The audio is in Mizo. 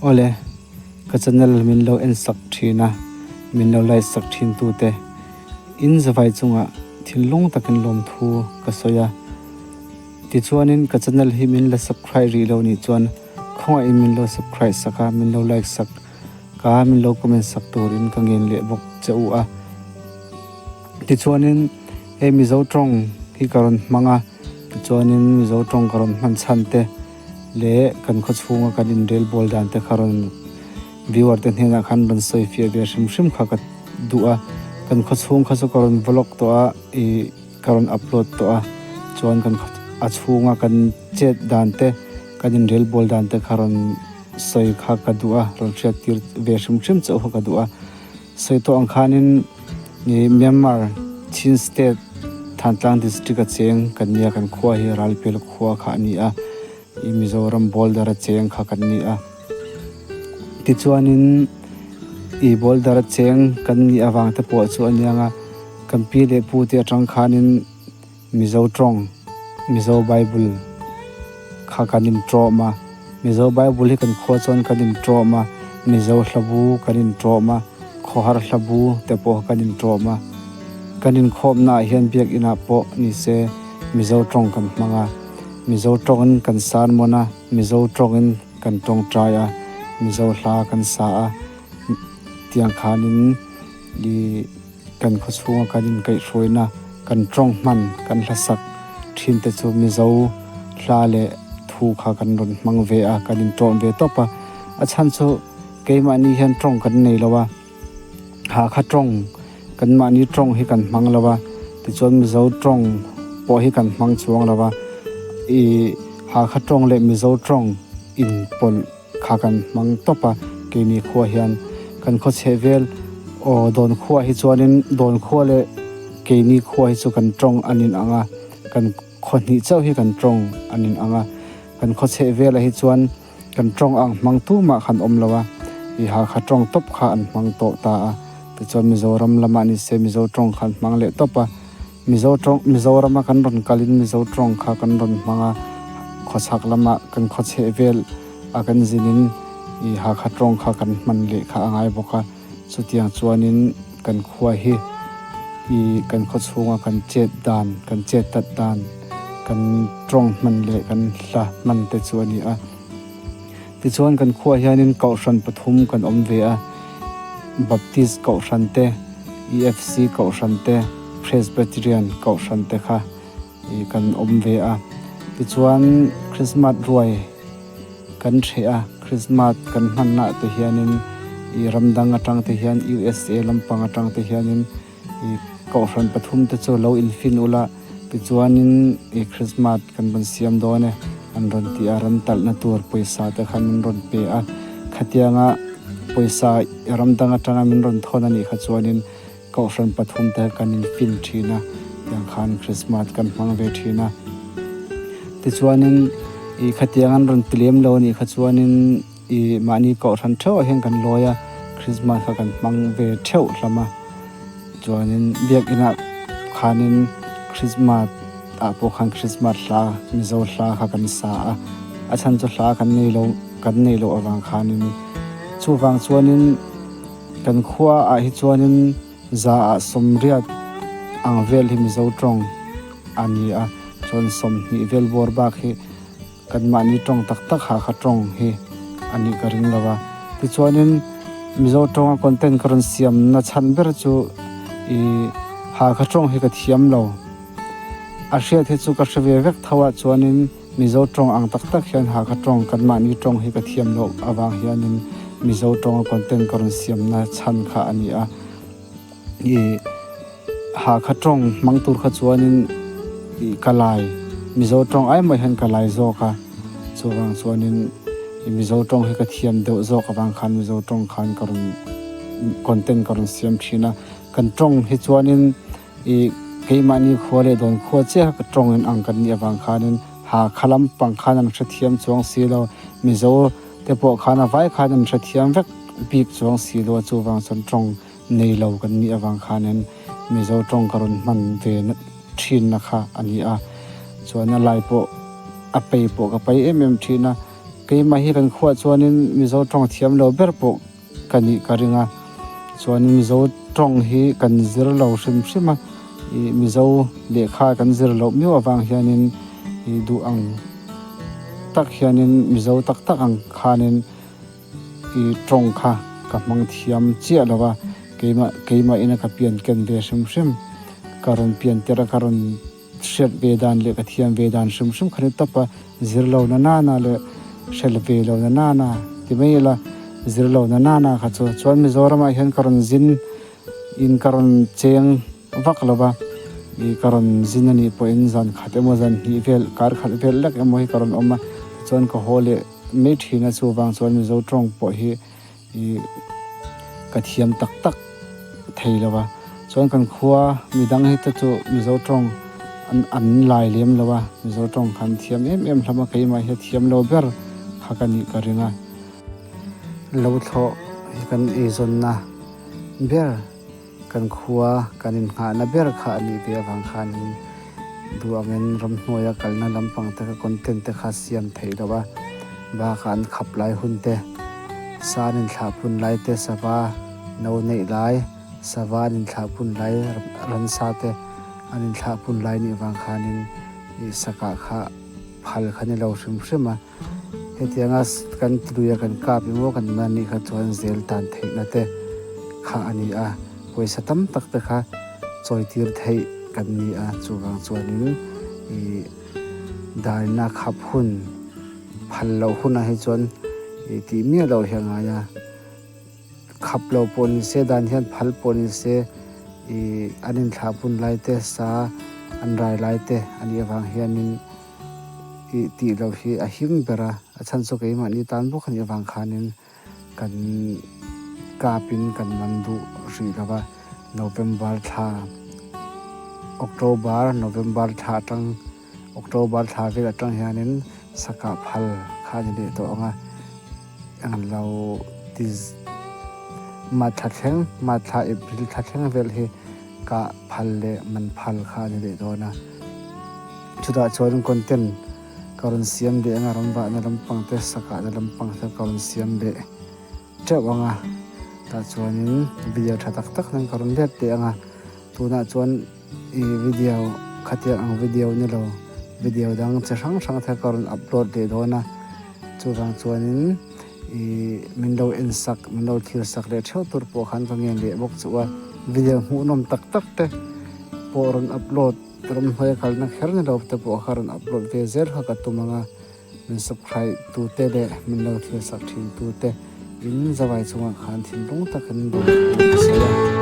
Awle, ka channel min lo en sak thin a, min lo like sak thin tute in zavai chungah thinlung takin lawmthu ka sawi a. Tichuanin ka channel hi min la subscribe rih lo nih chuan khawngaihin min lo subscribe sak a, min lo like sak ka, min lo comment sak turin ka ngen leh bawk che u a. Tichuanin hei Mizo tawng hi ka rawn hmang a, tichuanin Mizo tawng ka rawn hman chhan te leh kan khaw chhunga kan inrel bawl dan te kha rawn viewer te hnenah khan rawn sawi fiah ve hrim hrim kha ka duh a, kan khaw chhung kha chu ka rawn vlog tawh a ih ka rawn upload tawh a, chuan kan a chhunga kan chet dan te kan inrel bawl dan te kha rawn sawi kha ka duh a, rawn hriat tir ve hrim hrim chauh kha ka duh a. Sawi tawh ang khanin ih Myanmar Chin State Thantlang District a cheng kan nia kan khua hi Ralpel khua kha a ni a ih Mizoram border a cheng kha kan ni a tichuanin ih border a cheng kan nih avang te pawh chu a niang a kan pi leh pu te atang khanin Mizo tawng Mizo Bible kha kan intawm a, Mizo Bible hi kan khua chuan kan intawm a, Mizo hlabu kan intawm a, khawhar hlabu te pawh kan intawm a. Kan inkhawmnaah hian biakinah pawh ni se Mizo tawng kan hmang a, Mizo tawngin kan sermon a, Mizo tawngin kan tawngtai a, Mizo hla kan sa a, tiang khanin ih. Kan khaw chhunga kan inkaihhruaina, kan tawng hman, kan hlasak thin te chu Mizo hla leh thu kha kan rawn hmang ve a, kan intawm ve tawp a. A chhan chu keimahni hian tawng kan nei lo a, Hakha tawng, kanmahni tawng hi kan hmang lo a, tichuan Mizo tawng pawh hi kan hmang chuang lo a, ih Hakha tawng leh Mizo tawng inpawlh kha kan hmang tawp a, keini khua hian kan khaw chheh vel aw dawn khuaah hi chuanin dawn khua leh keini khua hi chu kan tawng an in ang a, kan khaw hnih chauh hi kan tawng an in ang a, kan khaw chheh velah hi chuan kan tawng ang hmang tumah khan awm lo a, ih Hakha tawng tawp kha an hmang tawh ta a, tichuan Mizoram lamah ni se Mizo tawng kha an hmang leh tawp a. Mizo tawng Mizorama kan rawn kalin Mizo tawng kha kan rawn hmang a, khawchhak lama kan khaw chheh vel a kan zinin ih Hakha tawng kha kan hman leh kha a ngai bawk a, chutiang chuanin kan khua hi ih kan khaw chhunga kan chet dan kan chet tat dan kan tawng hman leh kan hla hman te chu a ni a. Tichuan kan khuaah hianin Kohhran pathum kan awm ve a, Baptist Kohhran te, EFC Kohhran te, Presbyterian Kohhran te kha ih kan awm ve a. Tichuan Krismas ruai kan hreh a, Krismas kan hmannaah te hianin ih ram dang atang te hian USA lampang atang te hianin ih Kohhran pathum te chu lo infin ula, Tichuanin i Krismas kan rawn siam dawn e, an rawn ti a, ran talhna tur pawisa te kha min rawn pe a, khatianga pawisa ram dang atanga min rawn thawn a nih kha chuanin Kohhran pathum te kan infin thin a, tiang khan Krismas kan hmang ve thin a. Tichuanin i khatiang an rawn ti lem lo a nih kha chuanin i mahni Kohhran theuhah hian kan lawi a, Krismas kha kan hmang ve theuh hlawm a. Chuanin biakinah khanin Christmas ah pawh khan Christmas hla Mizo hla kha kan sa a, a chhan chu hla kan nei lo kan nei loh avang khanin chuvang chuanin kan khua ah hi chuanin za ah sawmriat ang vel hi Mizo tawng a ni a, chuan sawmhnih vel bawr bak hi Kan mahni tawng tak tak Hakha tawng hi a nih ka ring lo a. Tichuanin Mizo tawnga content ka rawn siam na chhan ber chu ih Hakha tawng hi ka thiam lo. A hriat hi chu ka hre ve vek tho a chuanin Mizo tawng ang tak tak hian Hakha tawng kan mahni tawng hi ka thiam loh avang hianin Mizo tawnga content ka rawn siam na chhan kha a ni a. Ih. Hakha tawng hmang tur kha chuanin ih ka lai Mizo tawng ai mai hian ka lai zawk a, chuvang chuanin ih Mizo tawng hi ka thiam deuh zawk avang khan Mizo tawng khan ka rawn content ka rawn siam thin a, kan tawng hi chuanin ih keimahni khua leh dawn khua chiah ka tawng in ang kan nih avang khanin Hakha lampang khan an hrethiam chuang si lo, Mizo te pawh khan a vai khan an hrethiam vek bik chuang si lo a chuvang chuan tawng nei lo kan nih avang khanin Mizo tawng ka rawn hman ve thinna kha a ni a, chuan a lai pawh a pei pawh ka pai em em thin a. Keimah hi kan khuah chuanin Mizo tawng thiam lo ber pawh ka nih ka ring a, chuanin Mizo tawng hi kan zir lo hrim hrim a, ih Mizo lehkha kan zir loh miau avang hianin ih duh ang tak hianin Mizo tak tak ang khanin ih tawng kha ka hmang thiam chiah lo a, keimah keimah ina ka pian ken ve hrim hrim ka rawn pian tir a ka rawn. Hriat ve dan leh ka thiam ve dan hrim hrim kha ni tawp a, zir lo na nana leh hrel ve lo na nana ti mai ila, zir lo na nana kha chu chuan Mizoramah hian ka rawn zin in ka rawn cheng vak lo va, ih ka rawn zin a nih pawhin zan khat emaw zan hnih vel kar khat vel lek emaw hi ka rawn awm a, tichuan ka haw leh mai thin a, chuvang chuan Mizo tawng pawh hi ih ka thiam tak tak thei lo a chuan kan khua midang hi te chu mizo tawng an an lai lem lo a mizo tawng khan thiam em em hlawm a keimah hi a thiam lo ber kha ka nih ka ring a lo thlawh hi kan eizawnna ber kan khua kan inngahna ber kha a nih ve avang khanin duh angin ramhnuaia kalna lampang te kha content te kha siam theih loh a bakah an khap lai hun te sa an inthlah phun lai te sava no neih lai sava an inthlah phun lai ransa te an inthlah phun lai nih vang khanin ih sakah kha phal kha ni lo hrim hrim a hetianga kan tluia kan kap emaw kan man nih kha chuan zel tan theihna te kha a ni a pawisa tam tak te kha chawi tir theih kan ni a chuvang chuanin ih daina khap hun phal loh hunah hi chuan ih tih miah loh hi a ngai a khap lo pawh ni se dan hian phal pawh ni se ih an inthlah hun lai te sa an rai lai te a nih avang hianin. Ih tih loh hi a him ber a, a chhan chu keimahni tan bawk a nih avang khanin kan kapin kan man duh hrih lo va, November thla, October, November thla atang, October thla vel atang hianin sakah phal kha a ni leh tawh ang a, eng lo ti March thla thleng, March thla April thla thleng vel hi kah phal leh man phal kha a ni leh dawn a. Chutah chuan content ka rawn siam leh anga ramvahna lampang te sakahna lampang te ka rawn siam leh teuh ang a tah chuanin video tha tak tak nen ka rawn let leh ang a tunah chuan ih video khatiang ang video ni lo video dang chi hrang hrang te ka rawn upload leh dawn a chuvang chuanin ih min lo en sak min lo thlir sak leh theuh tur pawh khan ka ngen leh bawk chu a video hmuhnawm tak tak te pawh rawn upload. Ramhnuai a kalna kher ni lo te pawh kha rawn upload ve zel kha ka tum ang a, min subscribe tu te leh min lo thil sak thin tu te in zawai chungah khan thinlung takin lawmthu ka sawi a.